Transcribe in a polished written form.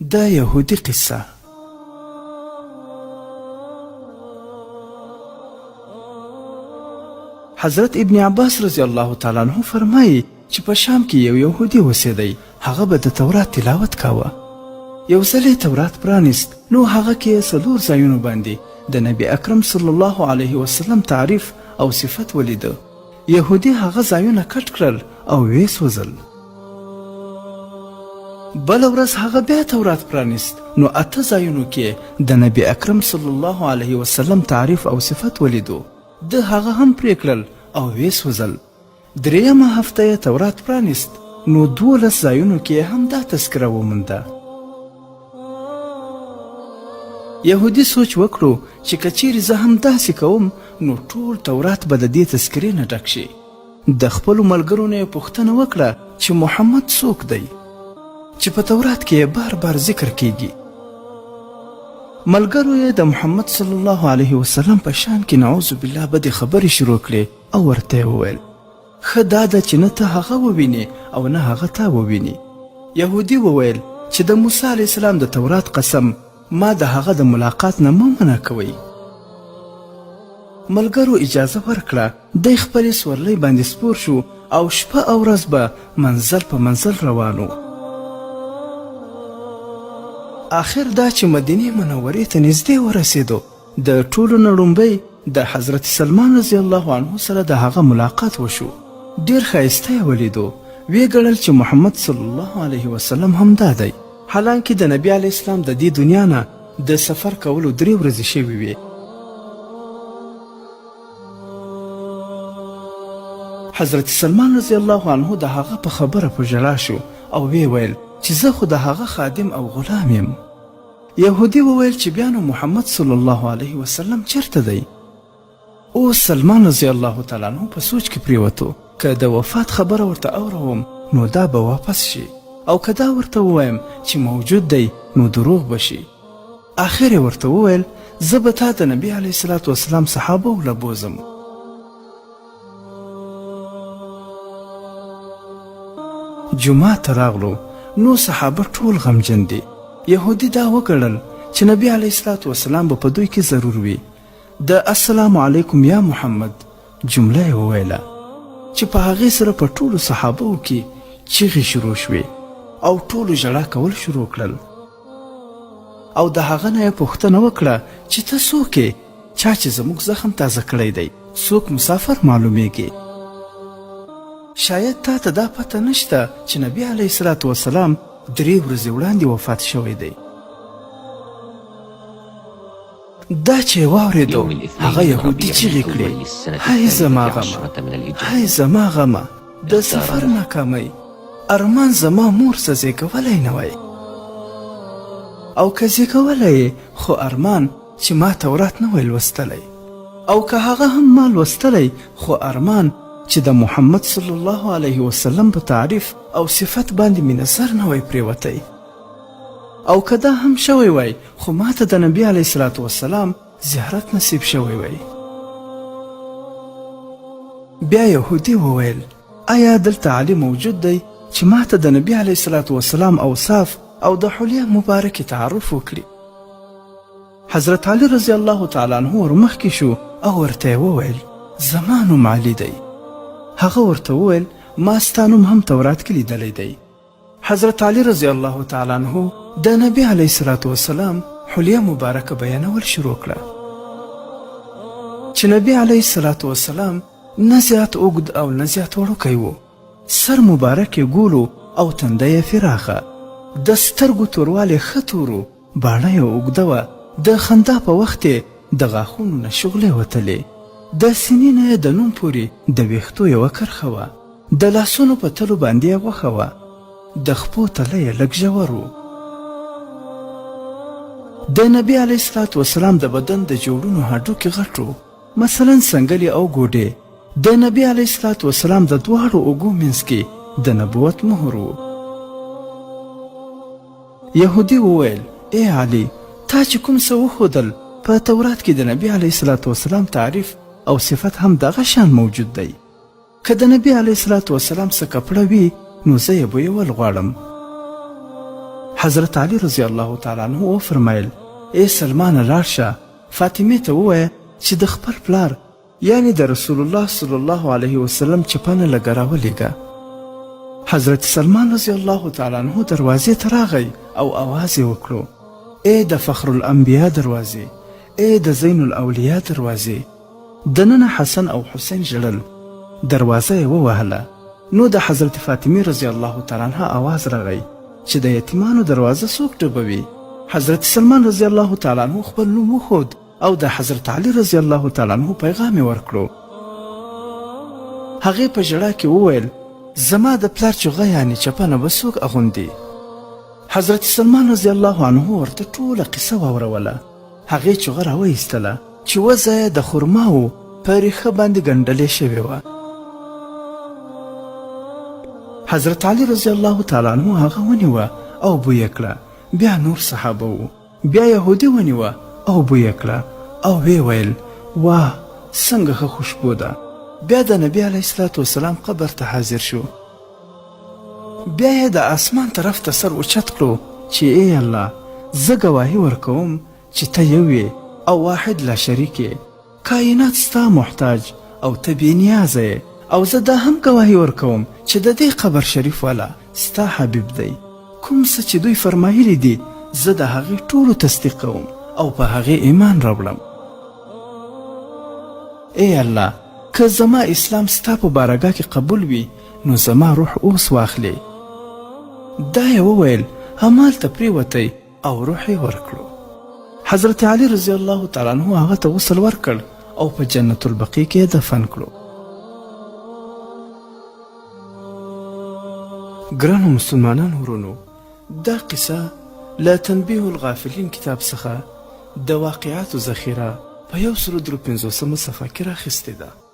د یهودي قصه. حضرت ابن عباس رضی الله تعالی عنه فرمایي چې په شام کې یو یهودي اوسېدی، هغه به د تورات تلاوت کاوه. یو ځل یې تورات پرانیست، نو هغه کې یې څلور ځایونو باندې د نبي اکرم صلی الله علیه وسلم تعریف او صفت ولیده. یهودي هغه ځایونه کټ کړل او ویې سوځل. بله ورځ هغه بیا تورات پرانیست، نو اته ځایونو کې د نبي اکرم صلی الله علیه وسلم تعریف او صفت ولیدو، ده هغه هم پرې کړل او ویې سوځل. درېیمه هفته یې تورات پرانیست، نو 12 ځایونو کې یې هم دا تذکره ومونده. یهودي سوچ وکړو چې که چیرې زه هم داسې کوم نو ټول تورات به د دې تذکرې نه ډک شي. د خپلو ملګرو نه یې پوښتنه وکړه چې محمد څوک دی چې په تورات کې یې بار بار ذکر کیږي. ملګرو یې د محمد صلی الله علیه وسلم په شان کې نعوذ بالله بدې خبرې شروع کړې او ورته یې وویل، ښه دا ده چې نه ته هغه ووینې او نه هغه تا وویني. یهودي وویل چې د موسی علیه السلام د تورات قسم، ما د هغه د ملاقات نه مه منع کوئ. ملګرو اجازه ورکړه، دی خپلې سورلۍ باندې سپور شو او شپه او ورځ به منزل په منزل روان و. آخر دا چې مدینې منورې ته نږدې ورسېدو، د ټولو نه ړومبی د حضرت سلمان رضی الله عنه سره د هغه ملاقات وشو، ډېر ښایسته یې ولیدو، ویې ګڼل چې محمد صلی الله علیه وسلم همدا دی، حالانکه د نبي علیه السلام د دې دنیا نه د سفر کولو درې ورځې شوې وې. حضرت سلمان رضی الله عنه د هغه په خبره په ژړا شو او ویې ویل چې زه خو د هغه خادم او غلام یم. یهودي وویل چې بیا نو محمد صلی الله علیه وسلم چرته دی؟ اوس سلمان رضی الله تعالی عنه په سوچ کې پریوتو، که د وفات خبره ورته اوروم نو دا به واپس شي او که دا ورته ووایم چې موجود دی نو دروغ به شي. آخر یې ورته وویل زه به تا د نبی علیه الصلاة والسلام صحابو له بوزم. جومات ته راغلو نو صحابه ټول غمجن دي. یهودي دا وګڼل چې نبی علیه الصلاة والسلام به په دوی کې ضرور وي. د السلام علیکم یا محمد جمله یې وویله چې په هغې سره په ټولو صحابو کې چیغې شروع شوې او ټولو ژړا کول شروع کړل او د هغه نه یې پوښتنه وکړه چې ته څوک یې، چا چې زموږ زخم تازه کړی دی، څوک مسافر معلومیږي؟ شاید تا ته دا پته نشته چې نبی علیه الصلاة والسلام درې ورځې وړاندې وفات شوی دی. دا چې یې واورېدو هغه یهودي چیغې کړې، هی زما غمه، هی زما غمه، د سفر ناکامۍ، ارمان زما مور څه زېږولی نه وای، او که زېږولی یې خو ارمان چې ما تورات نه وای لوستلی، او که هغه هم ما لوستلی خو ارمان چې د محمد صلی الله علیه وسلم په تعریف او صفت باندې مې نظر نه وای پرېوتی. او که دا هم شوی وای خو ماته د نبی علیه الصلاة والسلام زیارت نصیب شوی وای. بیا یهودي وویل، ایا دلته علي موجود دی چې ماته د نبی علیه الصلاة والسلام اوصاف او د حلیه مبارکې تعارف وکړي؟ حضرت علي رضی الله تعالی عنه ورمخکې شو او ورته یې وویل، زما نوم علي دی. هغه ورته وویل، ما ستا نوم هم تورات کې لیدلی دی. حضرت علی رضی الله تعالی عنه د نبی علیه الصلاة والسلام حلیه مبارکه بیانول شروع کړه چې نبی علیه الصلاة والسلام نه زیات اوږد او نه زیات وړوکی و، سر مبارک یې ګول او تنده یې فراخه، د سترګو توروالی ښه تور و، باڼه یې اوږده وه، د خندا په وخت یې د غاښونو نه شغلې وتلې، د سینې نه یې د نوم پورې د ویښتو یوه کرښه وه، د لاسونو په تلو باندې یې غوښه وه، د خپو تله یې لږ ژور و. د نبي علیه الصلات والسلام د بدن د جوړونو هډوکي غټ وو، مثلا څنګلې او ګوډې، د نبي علیه الصلات والسلام د دواړو اوږو منځ کې د نبوت مهر و. یهودي وویل، ای علي! تا چې کوم څه وښودل په تورات کې د نبي علیه الصلات والسلام تعریف او صفت هم دغه شان موجود دی. که د نبي علیه الصلات والسلام څه کپړه وي نو زه یې بویول غواړم. حضرت علي رضی الله تعالی عنه وفرمایل، ای سلمانه لاړ شه فاطمې ته ووایه چې د خپل پلار یعنې د رسول الله صلی الله علیه وسلم چپنه لږه راولیږه. حضرت سلمان رضی الله تعالی عنه دروازې ته راغی او اواز یې وکړو، ای د فخر الانبیا دروازې، ای د زین الاولیا دروازې! دننه حسن او حسین ژړل، دروازه یې ووهله، نو د حضرت فاطمې رضی الله تعالی عنها اواز راغی چې د یتیمانو دروازه څوک ډبوي؟ حضرت سلمان رضی الله تعالی عنه خپل نوم وښود او د حضرت علي رضی الله تعالی عنه پیغام یې ورکړو. هغې په ژړا کې وویل، زما د پلار چوغه یعنې چپنه به څوک اغوندي؟ حضرت سلمان رضی الله عنه ورته ټوله قصه واوروله. هغې چوغه راوایستله چې وزه یې د خرماوو په ریښه باندې ګنډلې شوې وه. حضرت علي رضی الله تعالی عنه هغه ونیوه او بوی یې کړه. بیا نور صحابه وو. بیا یهودي ونیوه او بوی یې کړه او ویې ویل، واه څنګه ښه خوشبو ده. بیا د نبي علیه الصلوة والسلام قبر ته حاضر شو. بیا یې د آسمان طرف ته سر اوچت کړو چې ای الله! زه ګواهي ورکوم چې ته یو یې او واحد لا شریک یې، کاینات ستا محتاج او ته بې نیازه یې او زه دا هم ګواهي ورکوم چې د دې قبر شریف والا ستا حبیب دی، کوم څه چې دوی فرمایلي دي زه د هغې ټولو تصدیق کوم او په هغې ایمان راوړم. ای الله! که زما اسلام ستا په بارګاه کې قبول وي نو زما روح اوس واخلې. دا یې وویل همالته پرېوتی او روح یې ورکړو. حضرت علي رضی الله تعالی عنه هغه ته غسل ورکړ او په جنت البقیع کې یې دفن کړو. ګرانو مسلمانانو ورونو دا قصه له تنبیه الغافلین کتاب څخه د واقعاتو ذخیره په 153 صفحه کې راخیستې ده.